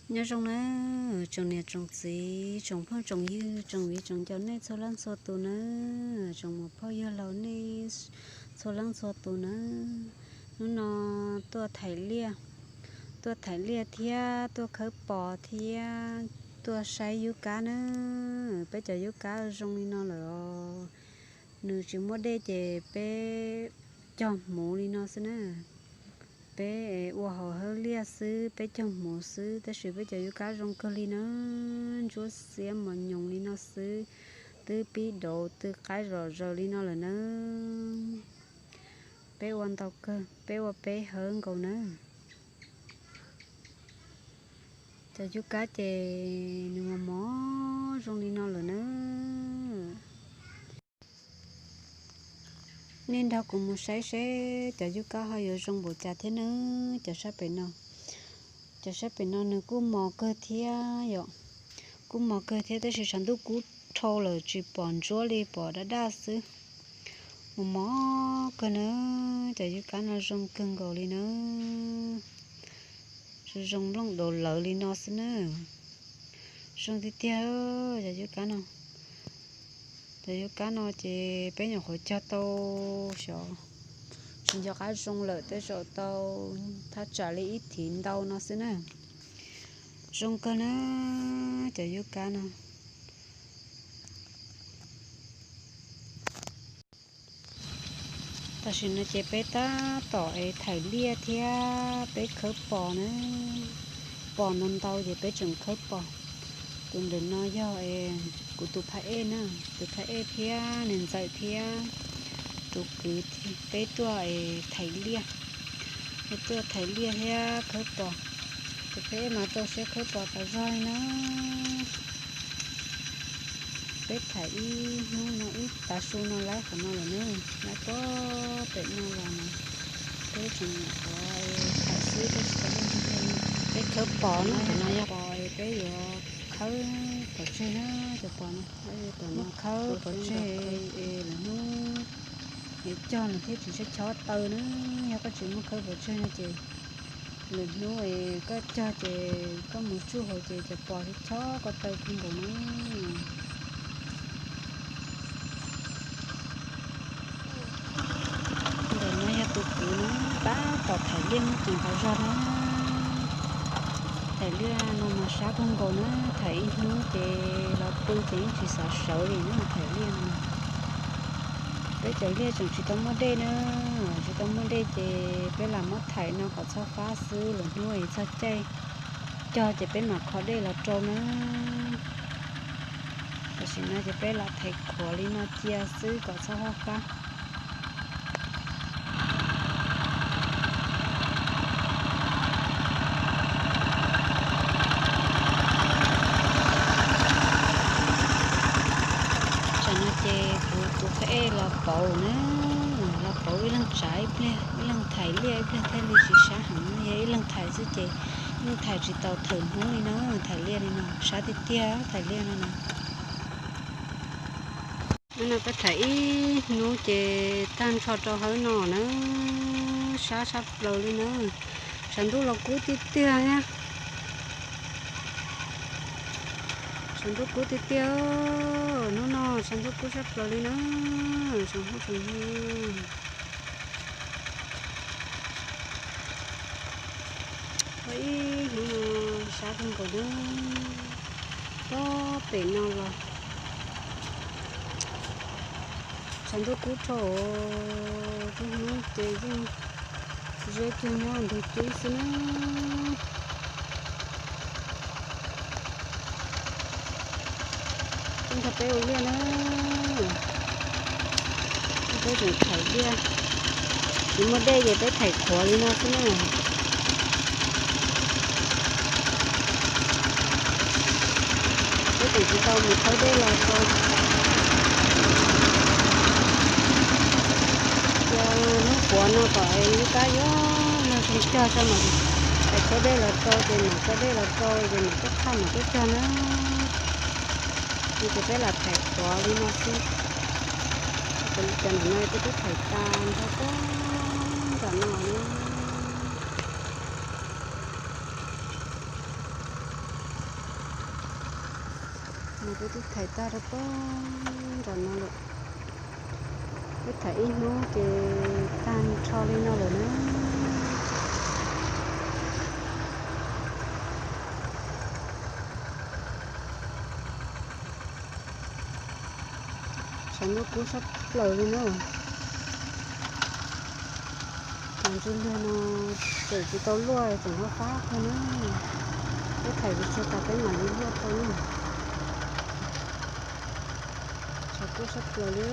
Nyob zoo nawb tsoom niam tsoom txiv, tsoom phooj tsoom ywg, tsoom viv tsoom ncaus nej txhua leej txhua tus nawb, tsoom muam phauj yawg laus nej txhua leej txhua tus nawb. Hnub no tuaj thaim liaj, tuaj thaim liaj thiab tuaj khawb pos thiab tuaj saib yub kab nawb. Peb cov yub kab zoo li no lawm os. Nws tsis muaj dej ces peb cog hmuv li no xwb na. Peb ua haus hawb liaj xwb, peb cog hmuv xwb, tab sis peb cov yub kab zoo kawg li na. Ntsuab xiab mos nyoos li no xwb, twb pib dauv tw qaib zom zaws li no lawm na. Peb ua ntau kawg, peb ua peb hawb nkaus na. Cov yub kab ces nws mos mos zoo li no lawm na. Nej nrog kuv mus saib seb cov yub kab ho yuav zoo npaum cas thiab nawb. Cov sab pem no, cov sab pem no nws kuj mos kawg thiab yom. Kuj mos kawg thiab tab sis tshav ntuj kub dhau lawm tsis pom ntsuab li, pom daj daj xwb. Mos mos kawg na, cov yub kab no zoo kawg nkaus li na. Zoo zoo nplooj daus lawv li no xwb na. Zoo tiag tiag cov yub kab no. Cov yub kab no ces peb nyuam qhuav cog tau xyov tsis nco qab zoo lawm, tej zaum tau thaj tsam li ib thiv ntau no xwb na. Zoo kawg na cov yub kab no. Tam sim no ces peb tab tom es thaim liaj thiab peb khawb pos na. Pos ntau ntau ces peb tseem khawb pos. Tus ntawm no yog kuv tus phab ej na, tus phab ej thiab niam ntxawm thiab tus kwv, peb tuaj thaim liaj. Peb tuaj thaim liaj thiab khawb pos. Ces peb mam rau siab khawb pos tas zog li na. Peb thaim ib hnub no ib tav su no laib qhov no lawm na, laib puag pem no los na. Peb tseem nyuam qhuav thaim xwb tab sis peb khawb pos na, qhov no yog pos peb yuav khawb pov tseg na, cov pos no. Muab khawb pov tseg es lwm hnub es cog nws thiaj tsis sab chob taw na. Yog koj tsis muab khawb pov tseg no ces lwm hnub es koj cog ces koj mus tsuj hauv ces cov pos sab chob koj taw kawg nkaus na. Ntawm no yog tus kwv na, tab tom thaim liaj muaj ceem tas zog na. Thaim liaj no mas sab kawg nkaus na, thaim ib hnub ces los pw ces yeej tsis xav sawv li na, thaim liaj no. Peb cov liaj tseem tsis tau muaj dej na, tsis tau muaj dej ces peb lam muab thaim no kom txhob fab xwb, lwm hnub es txog caij cog ces peb mam kho dej los rau na. Tam sim no ces peb lam thaim khuav li no cia xwb kom txhob fab. Tam no ces kuv tus phab ej los pauv na, los pauv ib leeg tsav ib pliag, ib leeg thaim liaj ib pliag thiaj li tsis sab heev, yog ib leeg thaim xwb ces ib leeg thaim tsis tau thawm hnub li na, thaim liaj li no sab tiag tiag thaim liaj no na. Hnub no peb thaim ib hnub ces tag nrho rau hawb no na, sab sab plaws li na. Tshav ntuj los kub tiag tiag thiab. Tshav ntuj kub tiag tiag, hnub no tshav ntuj kub sab plaws li na. Tsoom phooj tsoom ywg, ua ib hnub no sab kawg nkaus na. Puag pem no los tshav ntuj kub dhau, tus hnub ces yeej zeb cuag nyob ntug cub xwb na. Peb nrog peb ua liaj na, peb tseem thaim liaj, tsis muaj dej ces peb thaim khuav li no xwb na. Peb tseem tsis tau mus khawb dej los rau. Cia hnub puav no kom yub kab yuav luag zoo cog tso mas, thaim khawb dej los rau ces mam khawb dej los rau ces mam tuaj thaj mam tuaj cog na. Ces peb lam thaim khuav li no xwb. Cov ntawm no peb twb thaim tas nrho puag nram no na. Wb twb thaiv tag rau pem nram no lawm. Wb thaiv ib hnub ces tag nrho li no lawm na. Tshav ntuj kub sab plaws li na. Cov ntsuj liag no tseem tsis tau luaj, tseem fab fab kawg na. Wb thaiv tsis tshua tas peb mam li luaj tau na. Tshav kub sab plaws li.